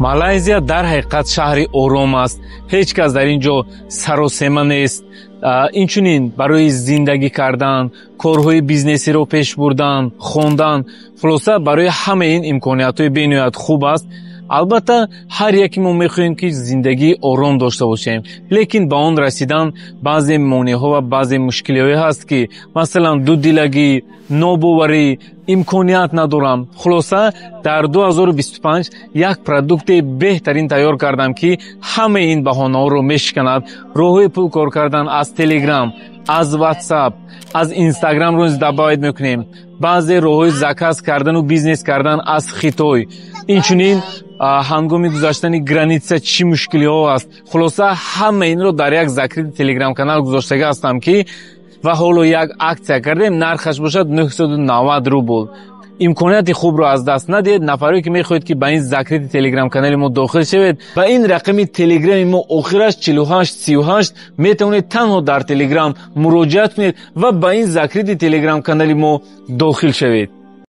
Малайзия дар ҳақиқат шаҳри ором аст, ҳеҷ кас дар ин ҷо саросема нест. Инчунин барои зиндагӣ кардан, корҳои бизнесиро пеш бурдан, хондан, хулоса, барои ҳамаи ин имкониятҳои бениҳоят хуб аст. Албатта, ҳар яке мо мехоҳем, ки зиндагии ором дошта бошем, лекин ба он расидан баъзе монеаҳо ва баъзе мушкилиҳое ҳаст, ки масалан дудилагӣ, нобоварӣ, имконият надорам. Хулоса, дар 2025 як продукти беҳтарин тайёр кардам, ки ҳамаи ин баҳонаҳоро мешиканад. Роҳҳои пул кор кардан аз Телеграм, аз Ватсап, аз Инстаграмро низ добавить мекунем, баъзе роҳҳои заказ кардану бизнес кардан аз Хитой, инчунин ҳангоми гузаштани граница чӣ мушкилиҳо аст. Хулоса, ҳама инро дар як закрытый телеграм-канал гузоштага ҳастам, ки ва ҳоло як акция кардем, нархаш бошад 990 рубл. Имконияти хубро аз даст надиҳед. Нафаре ки мехоҳед, ки ба ин закрытый телеграм-канали мо дохил шавед, ба ин рақами телеграми мо, охираш 4838, метавонед танҳо дар Телеграм муроҷиат кунед ва ба ин закрытый телеграм-канали мо дохил шавед.